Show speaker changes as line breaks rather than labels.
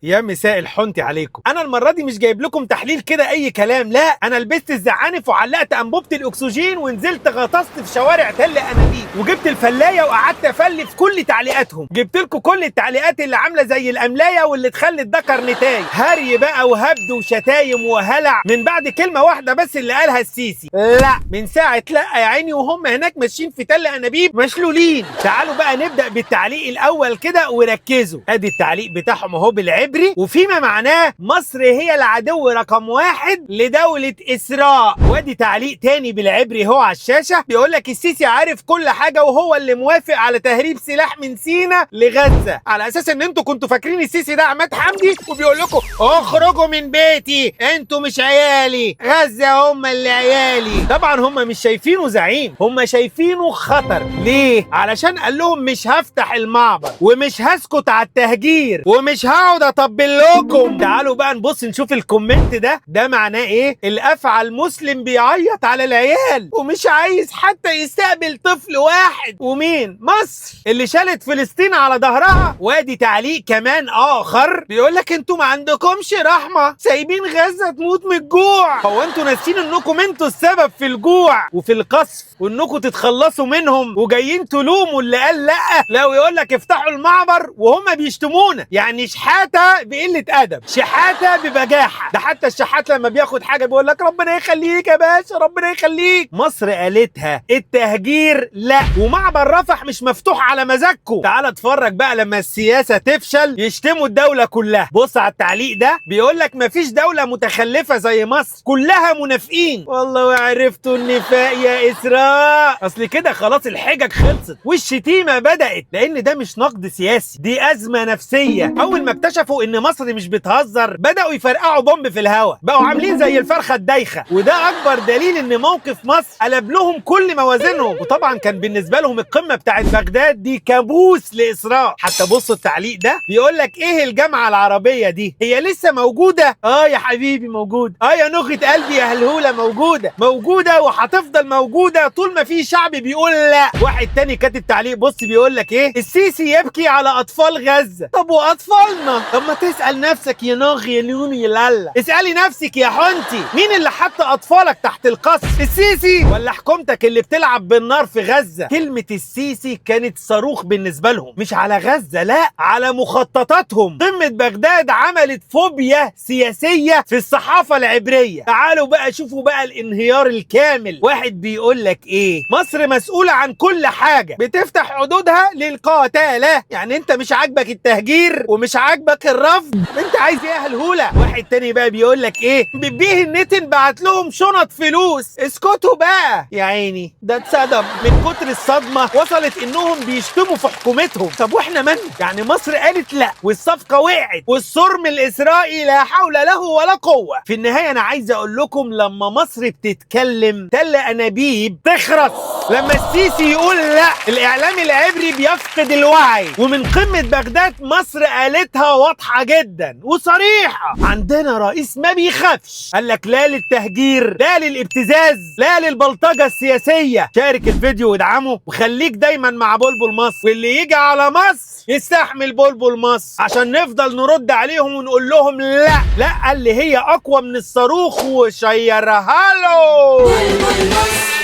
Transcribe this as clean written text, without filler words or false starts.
يا مساء الحنتي عليكم. انا المرة دي مش جايب لكم تحليل كده اي كلام، لا انا لبست الزعانف وعلقت انبوبة الاكسجين ونزلت غطست في شوارع تل انابيب وجبت الفلايه وقعدت افلي في كل تعليقاتهم. جبت لكم كل التعليقات اللي عامله زي الاملايه واللي تخلي الذكر نتاي، هري بقى وهبد وشتايم وهلع من بعد كلمة واحدة بس اللي قالها السيسي، لا من ساعة لا يا عيني وهم هناك ماشيين في تل انابيب مشلولين. تعالوا بقى نبدا بالتعليق الاول كده وركزوا. ادي التعليق بتاعهم اهو بالعبري، وفيما معناه مصر هي العدو رقم 1 لدولة إسراء. وادي تعليق تاني بالعبري هو على الشاشة بيقول لك السيسي عارف كل حاجة وهو اللي موافق على تهريب سلاح من سينا لغزة، على أساس إن انتوا كنتوا فاكرين السيسي ده عماد حمدي وبيقول لكم اخرجوا من بيتي انتوا مش عيالي، غزة هم اللي عيالي. طبعا هم مش شايفينه زعيم، هم شايفينه خطر. ليه؟ علشان قال لهم مش هفتح المعبر ومش هسكت على التهجير ومش هقعد اطبل لكم. تعالوا بقى نبص نشوف ال comment ده معناه ايه. الافعى المسلم بيعيط على العيال ومش عايز حتى يستقبل طفل واحد. ومين؟ مصر اللي شالت فلسطين على ظهرها. وادي تعليق كمان اخر بيقول لك انتوا ما عندكمش رحمه، سايبين غزة تموت من الجوع. هو انتوا ناسيين انكم انتوا السبب في الجوع وفي القصف وانكم تتخلصوا منهم وجايين تلوموا اللي قال لا؟ لو يقول لك افتحوا المعبر وهم بيشتمونا، يعني شحاته بقلة ادب، شحاته ببجاحه. ده حتى الشحات لما بياخد حاجة بيقول لك ربنا يخليك يا باشا ربنا يخليك. مصر قالتها التهجير لا، ومعبر رفح مش مفتوح على مزاجكم. تعال اتفرج بقى لما السياسة تفشل يشتموا الدولة كلها. بص على التعليق ده بيقول لك مفيش دولة متخلفة زي مصر، كلها منافقين. والله وعرفتوا النفاق يا اسراء. اصل كده خلاص الحجج خلصت والشتيمه بدات، لان ده مش نقد سياسي، دي ازمة نفسية. اول ما اكتشفوا ان مصر مش بتهزر بداوا يفرقعوا بومب في الهواء، بقوا عاملين زي الفرخه الدايخه. وده اكبر دليل ان موقف مصر قلب لهم كل موازينهم. وطبعا كان بالنسبة لهم القمه بتاعت بغداد دي كابوس لاسراء. حتى بصوا التعليق ده بيقول لك ايه الجامعة العربية دي، هي لسه موجودة؟ اه يا حبيبي موجودة، اه يا نغه قلبي يا هلهوله موجودة، موجودة وهتفضل موجودة طول ما في شعب بيقول لا. واحد تاني كاتب تعليق بص بيقول لك ايه، السيسي يبكي على اطفال غزة. طب واطفالنا؟ طب ما تسال نفسك يا نغ يا نون يا لالا، اسالي نفسك يا حنتي، مين اللي حط اطفالك تحت القصف؟ السيسي ولا حكومتك اللي بتلعب بالنار في غزة؟ كلمة السيسي كانت صاروخ بالنسبة لهم، مش على غزة لا، على مخططاتهم. قمة بغداد عملت فوبيا سياسية في الصحافة العبرية. تعالوا بقى شوفوا بقى الانهيار الكامل. واحد بيقول لك ايه، مصر مسؤولة عن كل حاجة، بتفتح حدودها للقتاله. يعني انت مش عاجبك التهجير ومش عاجبك الرفض، انت عايز ايه يا هلهوله؟ واحد تاني بقى بيقول لك ايه، بيبيه النتن بعت لهم شنط فلوس، اسكتوا بقى يا عيني. ده اتصدم من كتر الصدمة، وصلت انهم بيشتموا في حكومتهم. طب واحنا مالنا؟ يعني مصر قالت لا والصفقه وقعت والصرم الاسرائيلي لا حول له ولا قوة. في النهاية انا عايز اقول لكم لما مصر بتتكلم تل انابيب تخرس، لما السيسي يقول لا الاعلام العبري بيفقد الوعي. ومن قمة بغداد مصر قالتها واضحة جدا وصريحة، عندنا رئيس ما بيخافش، قال لك لا للتهجير، لا للابتزاز، لا للبلطجه السياسية. شارك الفيديو وادعمه وخليك دايما مع بلبل مصر، واللي يجي على مصر يستحمل بلبل مصر عشان نفضل نرد عليهم ونقول لهم لا لا، اللي هي اقوى من الصاروخ وشيرها له.
بلبل مصر.